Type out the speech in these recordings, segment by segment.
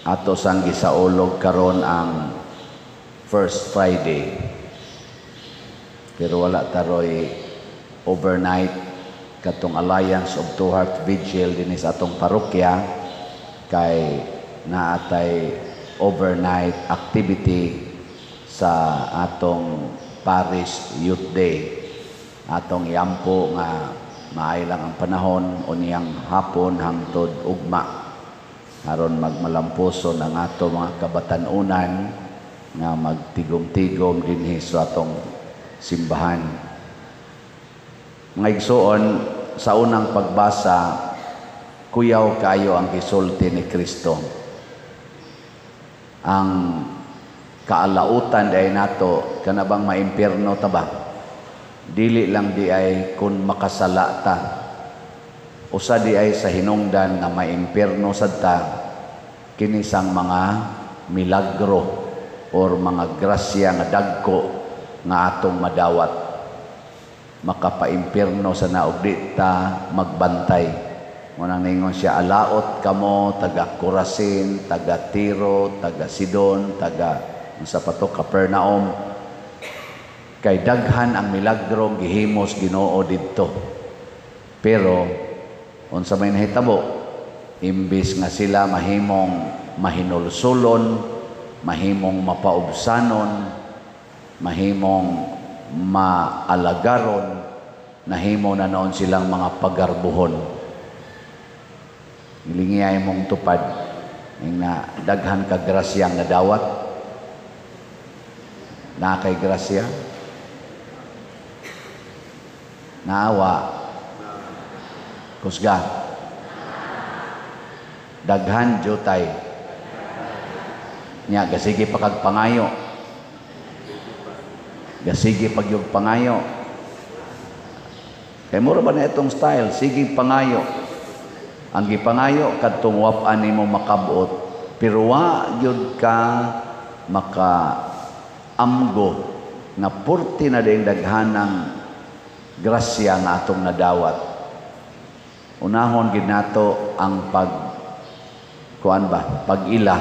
Ato sang gisaulog karon ang First Friday. Pero wala taroy overnight katong Alliance of Two Heart Vigil dinhi sa atong parokya kay naatay overnight activity sa atong Parish Youth Day. Atong iampo nga maayo lang ang panahon unyang hapon hangtod ugma aron magmalampuson ang ato mga kabatan-unan nga magtigom-tigom dinhi sa atong simbahan. Mga igsoon, sa unang pagbasa, kuyaw kayo ang gisulti ni Kristo. Ang kaalautan diay nato, kana bang maimpierno ta ba? Dili lang di ay kung makasala ta. Usa di ay sa hinungdan nga maimpierno sad ta kinisang mga milagro or mga grasya nga dagko nga atong madawat. Makapaimpierno sa naog di ta magbantay. Munang ningon siya, "Alaot kamo taga Corazin, taga Tiro, taga Sidon, taga unsa pa to, Capernaum, kay daghan ang milagrong gihimos Ginoo didto." Pero unsa may nahitabo? Imbis nga sila mahimong mahinulsulon, mahimong mapaubsanon, mahimong maalagaron, nahimo na noon silang mga pagarbuhon. Lingiyay mong tupad nga daghan ka grasyang nadawat. Na kay grasya, naawa kusga daghan jutay nya, gasige pa kag pangayo, gasige pagyug pangayo, kay mura ba na itong style, sige pangayo. Ang gipangayo kadtong wap-an nimo makabot, pero wa gyud ka maka amgo nga purti na din daghanang grasya nga atong nadawat. Unahon gid nato ang pag kuan ba, pag-ila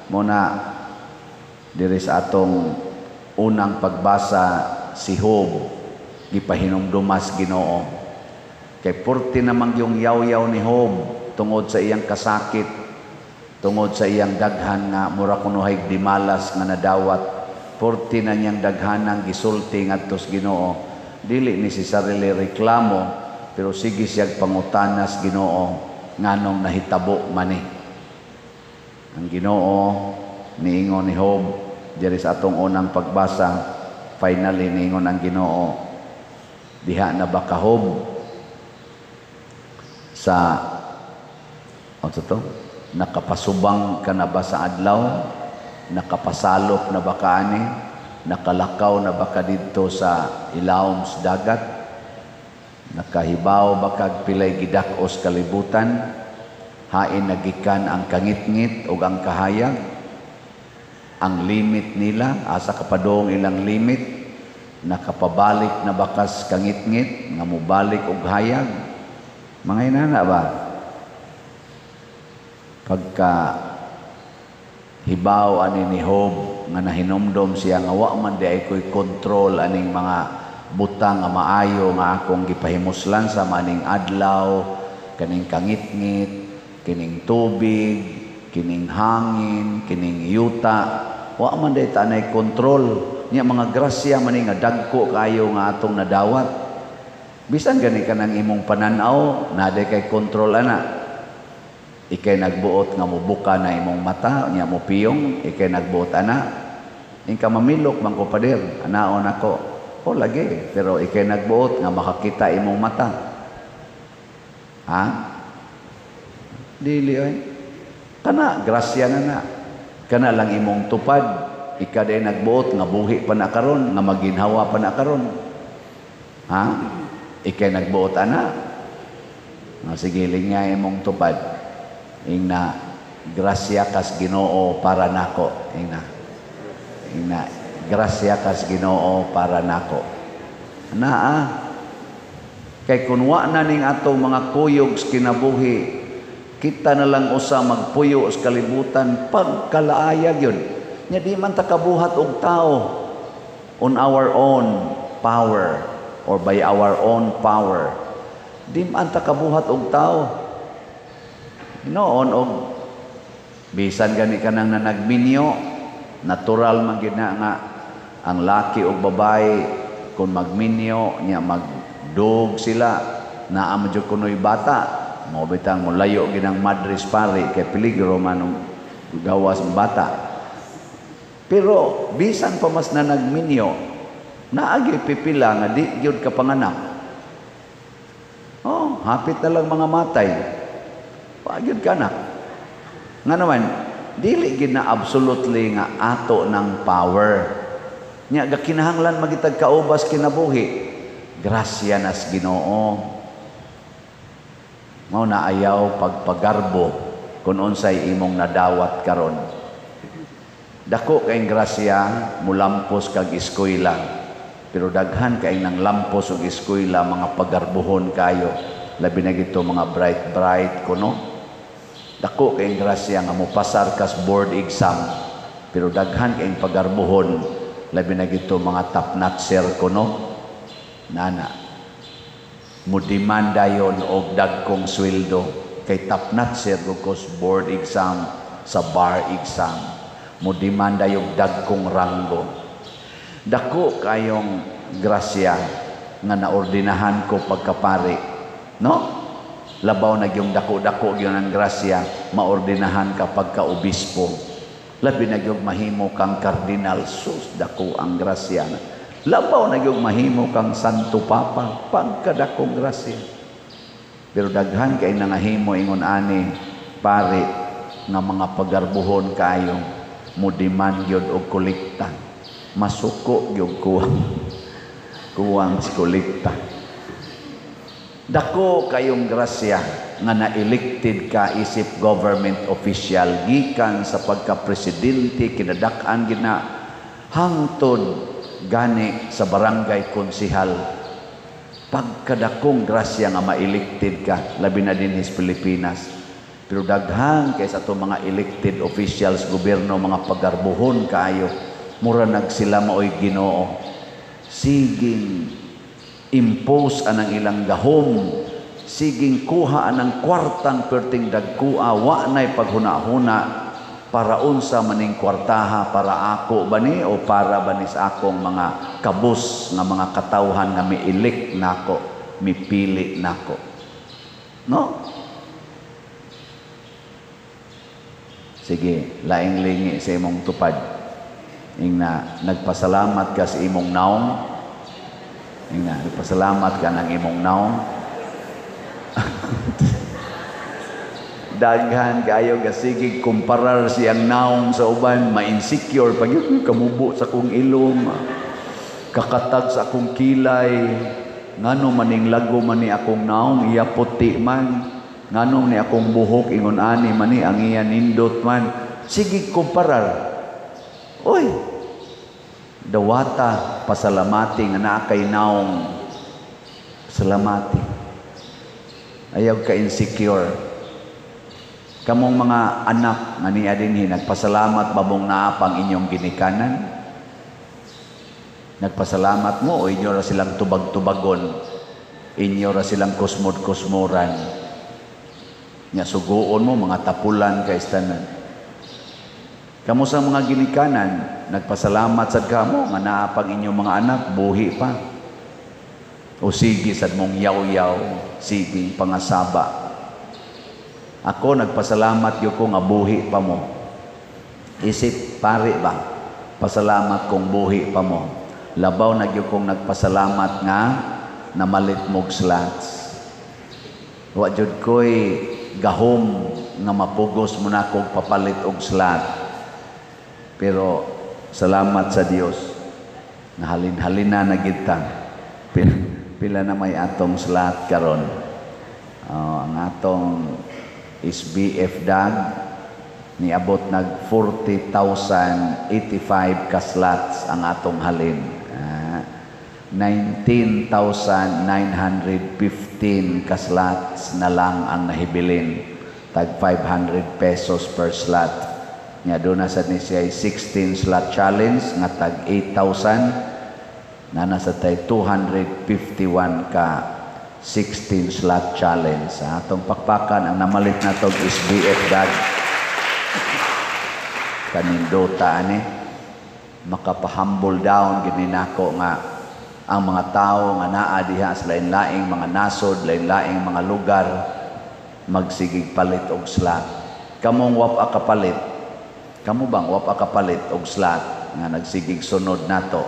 muna. Diri sa atong unang pagbasa, si Job gipahinumdumas Ginoo kay purti namang yung yaw-yaw ni Job tungod sa iyang kasakit, tungod sa iyang daghan nga mura kunohay dimalas nga nadawat. Purti na niyang daghanang gisulti ngadto sa Ginoo. Dili ni si sarili reklamo, pero sige siyag pangutanas Ginoo nganong nahitabo man ni. Ang Ginoo niingon ni Job diri sa atong unang pagbasa, finally niingon ang Ginoo, "Diha na ba ka, Job, sa unsa to? Nakapasubang ka na ba sa adlaw? Nakapasalop na ba ka ani? Nakalakaw na ba ka didto sa ilawom sa dagat? Nakahibaw ba kag pilay gidak-os kalibutan? Hain nagikan ang kangitngit ug ang kahayag? Ang limit nila, asa kapadong ilang limit? Nakapabalik na bakas kangitngit nga mobalik og hayag?" Mga inana ba? Pagka hibaw ani ni Job nga nahinumdom siya nga wa man di ay ko'y control aning mga butang nga maayo nga akong gipahimuslan sa maning adlaw, kaning kangitngit, kining tubig, kining hangin, kining yuta, wa man di ta anay control niya. Mga grasya man nga dagko kayo nga atong nadawat. Bisan gani kanang imong pananaw, naa kay control ana. Ikay nagbuot nga mubuka na imong mata nya mo piyong, ikay nagbuot ana. Ingka mamilok man ko, pader, anaon ako. O lagi, pero ikay nagbuot nga makakita imong mata. Ha? Dili oy. Kana grasya na na. Kana lang imong tupad, ika day nagbuot nga buhi pa na karon, nga maginhawa pa na karon. Ha? Ikay nagbuot ana. Nga sige, lingya imong tupad. Ingna, "Grasya kas Ginoo para nako." Ingna. Ingna, "Grasya kas Ginoo para nako." Naa. Kay kun wa na ning atong mga kuyog sa kinabuhi, Kita na lang usa magpuyo sa kalibutan, pagkalaaya gyud. Nya di man ta kabuhat og tao on our own power or by our own power. Di man ta kabuhat og tao. Noon og bisan gani kanang na nagminyo, natural man gyud na nga ang laki og babae kung magminyo nya magdug sila, naa man jud kunoy bata. Mao bitang molayo gyud ang madres pare kay peligro man og gawas ang bata. Pero bisan pa mas na nagminyo, naa gyud pipila nga di gyud ka panganak. Oh, hapit na lang mga matay. Wa gyud ka anak. Nga naman, dili gyud na absolutely nga ato ng power. Nya gakinahanglan magitag kaubas kinabuhi. Grasya nas Ginoo. Mao na ayaw pagpagarbo kung unsay imong nadawat karon. Dako kayong grasya mulampos kag eskwela. Pero daghan kay nang lampos og eskwela, mga pagarbuhon kayo. Labi na gito mga bright bright kuno. Dako kayong grasya nga mopasar kas board exam. Pero daghan kayong pagarbuhon, labi na gito mga top notcher kuno. Nana mo demanda yon og dagkong sweldo kay top notcher kos board exam, sa bar exam mo demanda yung dagkong ranggo. Dako kayong grasya nga naordinahan ko pagkapari, no? Labaw na yung dako-dako gyud ang grasya maordinahan ka pagka-obispo, labi na yung mahimo kang kardinal. Sus, dako ang grasya. Labaw na yung mahimo kang Santo Papa, pagkadakong grasya. Pero daghan kay nangahimo ingon ani pare nga mga pagarbuhon kayo, mo demand gyud og kolekta. Masuko gyud kuwang kuwang si kolekta. Dako kayong grasya nga na-elected ka isip government official, gikan sa pagka-presidente, kinadak-an gina hangtod gani sa barangay konsihal. Pagkadakong grasya nga ma-elected ka, labi na dinhi sa Pilipinas. Pero daghan kay sa atong mga elected officials, gobyerno, mga pagarbuhon kaayo, mura nag sila maoy Ginoo. Siging impose anang ilang gahom, siging kuha anang kwartang perting dagkua, wa nay paghuna-huna para unsa maning kwartaha, para ako ba ni o para ba ni sa akong mga kabus nga mga katawhan nga mi-elect nako, mipili nako, no? Sige, laing lingi sa imong tupad. Ingna, nagpasalamat ka sa imong naong. Ingna, nagpasalamat ka ng imong naong. Daghan kayo gasigig kumparar siyang naong sa uban, ma-insecure pag yun, kamubo sa akong ilong, kakatag sa akong kilay, ngano maning lago man ni akong naong, iya puti man, ngano ni akong buhok ingon ani man ni ang iya nindot man. Sige kumparar. Oy, dawata pasalamati nga naa kay naong. Salamati. Ayaw ka insecure. Kamong mga anak nga niya dinhi, nagpasalamat ba mong naa pang inyong ginikanan? Nagpasalamat mo o inyo ra silang tubag-tubagon? Inyo ra silang kusmod-kusmoran? Nya suguon mo mga tapulan kay tanan. Kamo sa mga ginikanan, nagpasalamat sad kamo nga naa pang inyong mga anak buhi pa. O sige sad mong yaw-yaw, sige pangasaba. Ako nagpasalamat gyud ko nga buhi pa mo. Isip pare ba? Pasalamat kung buhi pa mo. Labaw na gyud kong nagpasalamat nga namalit mog slots. Wa jud koy gahom nga mapugos mo na kog papalit og slot. Pero salamat sa Dios. Nahalin-halina na gid ta. Pila na may atong slot karon. Ang atong SBF dag niabot nag 40,085 ka slots ang atong halin. 19,915 ka slots na lang ang nahibilin. Tag 500 pesos per slot. Nya duna sad ni siya 16 slot challenge nga tag 8,000 na nasa tay 251 ka 16 slot challenge. Sa atong pakpakan ang namalit natog is BF Dad. Kanindota ani, makapahumble down gini nako nga ang mga tao nga naa diha sa lain-laing mga nasod, lain-laing mga lugar, magsigig palit og slot. Kamong wa pa kapalit, kamo bang wa pa kapalit og slot nga nagsigig sunod nato,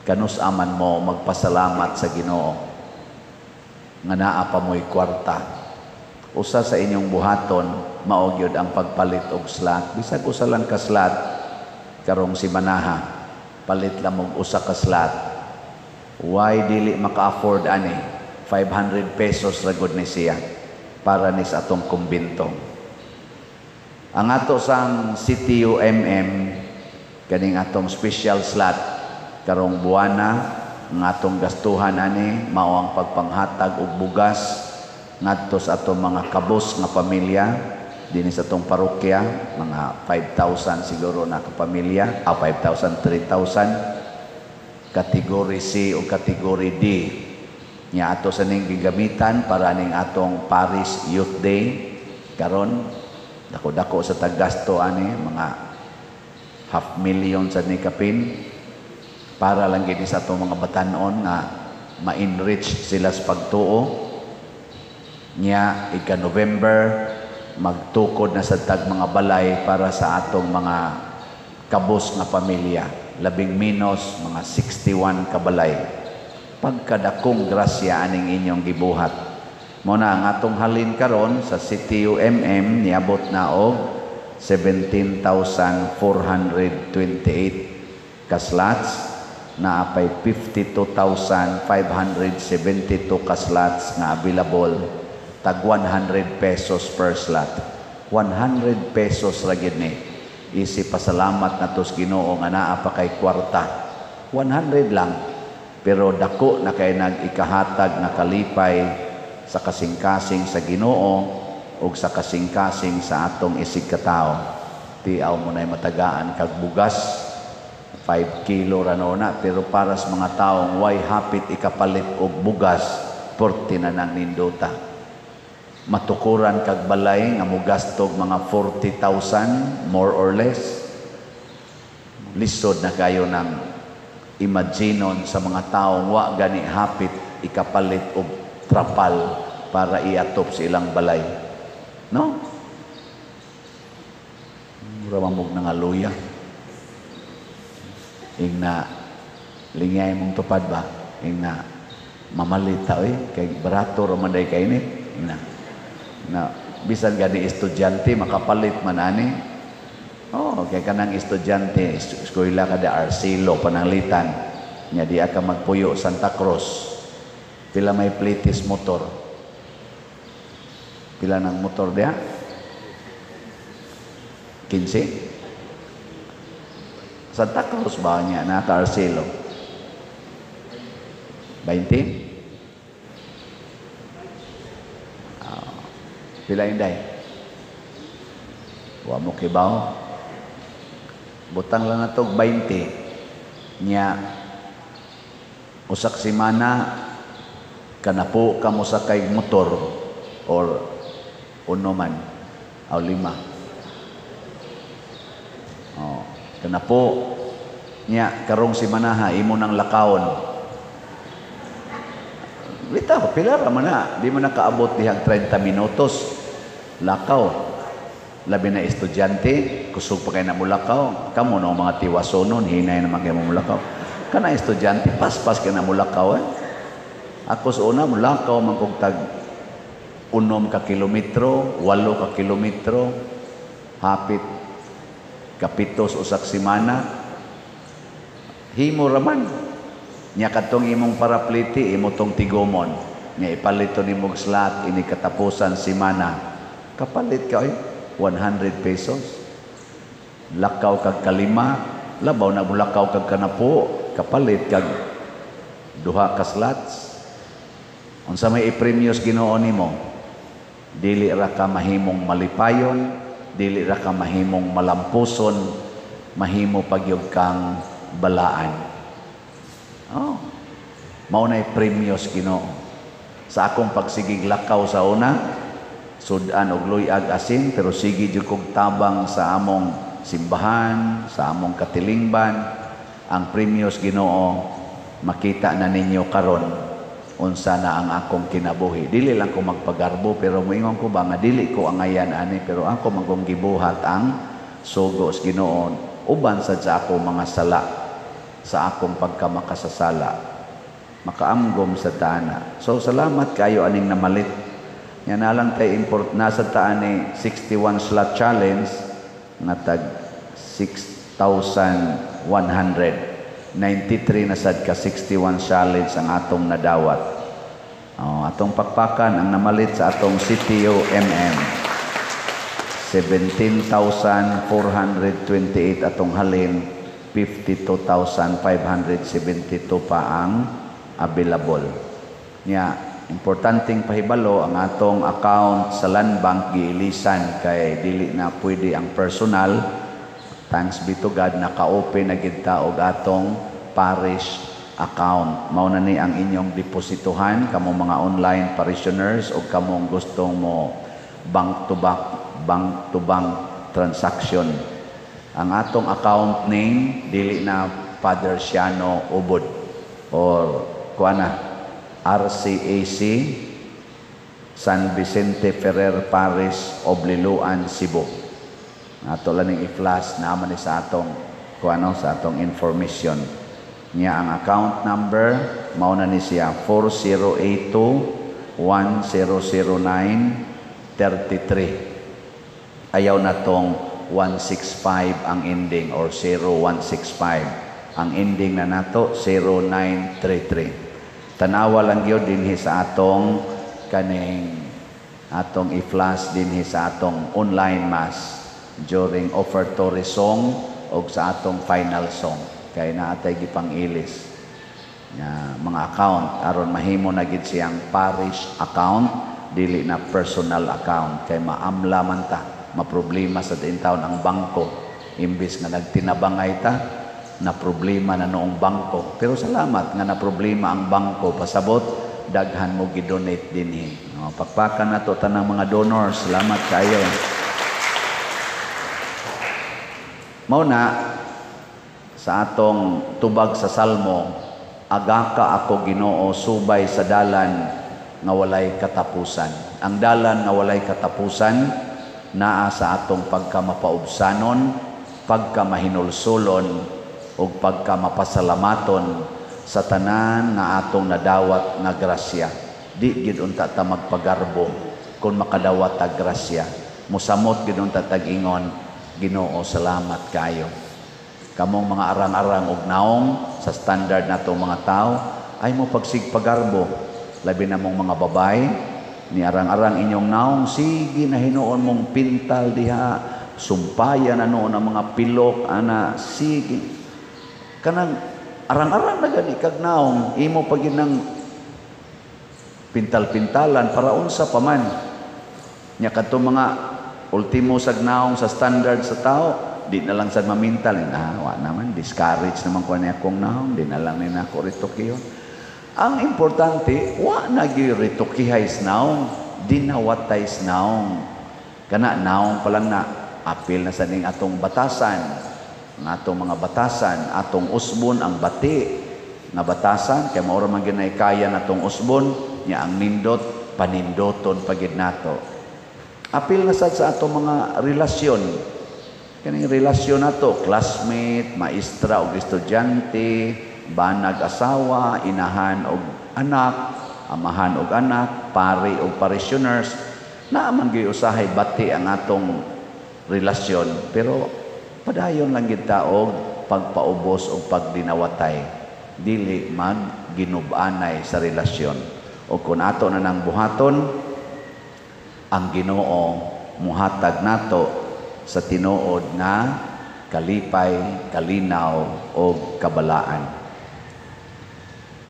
kanus aman mo magpasalamat sa Ginoo nga naa pa mo'y kwarta? Usa sa inyong buhaton mao gyud ang pagpalit og slot. Bisag usa lang ka slot karong simanaha, palit lang og usa ka slot. Why dili maka-afford ani? 500 pesos ra gud ni siya para ni sa atong kumbento. Ang ato sang CTUMM, kaning atong special slot karong buwana, ang atong gastuhan ani mao ang pagpanghatag og bugas ngadto sa atong mga kabos nga pamilya dinhi sa atong parokya, mga 5,000 siguro na kapamilya, 5,000, 3,000, kategory C o kategory D. Nya ato sa ning gigamitan para ning atong Paris Youth Day karon. Dako-dako sa taggasto ani, mga half million sa ni kapin, para lang gini sa atong mga batanon nga ma-enrich sila sa pagtuo. Nya ika November magtukod na sa tag mga balay para sa atong mga kabos nga pamilya, labing menos mga 61 kabalay. Pagkadakong grasya aning inyong gibuhat. Mo na ang atong halin karon sa CTUMM niabot na og 17,428 ka slots, naa pay 52,572 ka slots nga available, tag 100 pesos per slot. 100 pesos ra gyud ni. Isip pasalamat nato sa Ginoo nga naa pa kay kwarta. 100 lang, pero dako na kay nag-ikahatag nga kalipay sa kasing-kasing sa Ginoo ug sa kasing-kasing sa atong isig katao. Tiaw mo na'y matagaan kag bugas, 5 kilo ra no na, pero para sa mga taong way hapit ikapalit og bugas, porti na nang nindota. Matukuran kag balay nga mugastog mga 40,000 more or less. Lisod na kayo ng imaginon sa mga taong wa gani hapit ikapalit og trapal para iatop sa ilang balay. No? Mura mamog na nga luya. Ingna, lingay mong tupad ba? Ingna, mamalit ta oy, kay barato ra man day kay ni. Ingna, na bisan gani estudyante makapalit man ani. Oh, kay kanang estudyante, eskwela ka da Arcelo pananglitan. Nya di ka magpuyo Santa Cruz. Pila may plitis motor? Pila ng motor diha? 15? Santa Cruz ba niya na ka Arcelo? 20? Pila inday? Wa mo kibaw? Butang lang natog 20. Nya usak simana kanapo ka mo sa kay motor or uno man o lima. Oh, kanapo nya karong simanaha imo nang lakawon. Bitaw pila ra man na, di man nakaabot dihang 30 minutos lakaw. Labi na estudyante, kusog pa kay na mulakaw. Kamo no mga tiwasonon, hinay naman kayo mulakaw. Kana estudyante, paspas kay na mulakaw eh. Ako sa una, mulakaw man kog tag 6 ka kilometro, 8 ka kilometro, hapit kapitos usak simana. Himo raman. Nya kadtong imong parapliti, imo tong tigomon. Nya ipalito nimo og slot ini katapusan simana. Kapalit ka oy, 100 pesos. Lakaw kag kalima, labaw na mulakaw kag kanapo, kapalit kag duha ka slots. Unsa may ipremyos Ginoo nimo? Dili ra ka mahimong malipayon, dili ra ka mahimong malampuson, mahimo pagyud kang balaan. Oh. Mao nay premyo sa Ginoo. Sa akong pagsigig lakaw sa una, sud-an og luyag asin, pero sige jud kog tabang sa among simbahan, sa among katilingban. Ang premyo sa Ginoo makita na ninyo karon unsa na ang akong kinabuhi. Dili lang ko magpagarbo, pero moingon ko ba nga dili ko angayan ani, pero ako man kong gibuhat ang sugo sa Ginoo uban sad sa akong mga sala, sa akong pagkamakasasala. Makaamgom sa taana. So salamat kayo aning namalit. Nga na lang kay import nasa taan ni 61 slot challenge nga tag 6,100. 93 na sad ka 61 challenge ang atong nadawat. Oh, atong pakpakan ang namalit sa atong CTO MM. 17,428 atong halin, 52,572 pa ang available. Nya, importanteng pahibalo, ang atong account sa Land Bank giilisan kay dili na pwede ang personal. Thanks be to God, naka-open na gid ta og atong parish account. Mao na ni ang inyong depositohan kamo mga online parishioners o kamong gustong mo bank to bank, bank to bank transaction. Ang atong account name dili na Father Siano Ubod or kuana, RCAC San Vicente Ferrer Parish of Liloan, Cebu. Ato lang ning i-flash naman ni sa atong kuano, sa atong information. Niya ang account number mao na ni siya 4082 1009 33. Ayaw na tong 165 ang ending or 0165. Ang ending na nato 0933. Tanawa lang gyud dinhi sa atong kaning atong i-flash dinhi sa atong online mass during offertory song o sa atong final song kay naatay gipang-ilis nga mga account aron mahimo na gid siyang parish account, dili na personal account, kay maamla man ta, maproblema sa taon ang bangko. Imbis nga nagtinabangay ta, na problema na noong bangko. Pero salamat nga na problema ang bangko, pasabot daghan mo gidonate dinhi. No, pakpakan nato tanang mga donors, salamat kayo. Mao na sa atong tubag sa Salmo, agaka ako Ginoo subay sa dalan nga walay katapusan. Ang dalan nga walay katapusan naa sa atong pagkamapaubsanon, pagkamahinulsulon ug pagkamapasalamaton sa tanan nga atong nadawat nga grasya. Di gid unta ta magpagarbo kung makadawat ta grasya. Musamot gid unta tag ingon, Ginoo, salamat kayo. Kamong mga arang-arang og naong sa standard natong mga tao ay mo pagsigpagarbo, labi na mong mga babae ni arang-arang inyong naong, sige na hinuon mong pintal diha, sumpaya na noon ang mga pilok ana, sige kanang arang-arang na gani kag naong imo pag nang pintal-pintalan para unsa pa man nya. Kadto mga ultimo sag naong sa standard sa tao, di na lang sad mamintal na, wa naman, discourage naman ko niya akong naong, di na lang ni nako retokiyon. Ang importante, wa na gyud retokihay sa naong, dinawatay sa naong. Kana naong pa lang na apil na sa ning atong batasan, ang atong mga batasan, atong usbon ang bati nga batasan kay mao ra man ginay kaya natong usbon nya. Ang nindot panindoton pagid nato. Apil na sad sa atong mga relasyon, kaning relasyon nato, classmate, maestra og estudyante, banag asawa, inahan og anak, amahan og anak, pari og parishioners. Naa man gyud usahay bati ang atong relasyon, pero padayon lang gid ta og pagpaubos og pagdinawatay, dili magginub-anay sa relasyon. O kung ato na nang buhaton, ang Ginoo muhatag nato sa tinuod nga kalipay, kalinaw o kabalaan.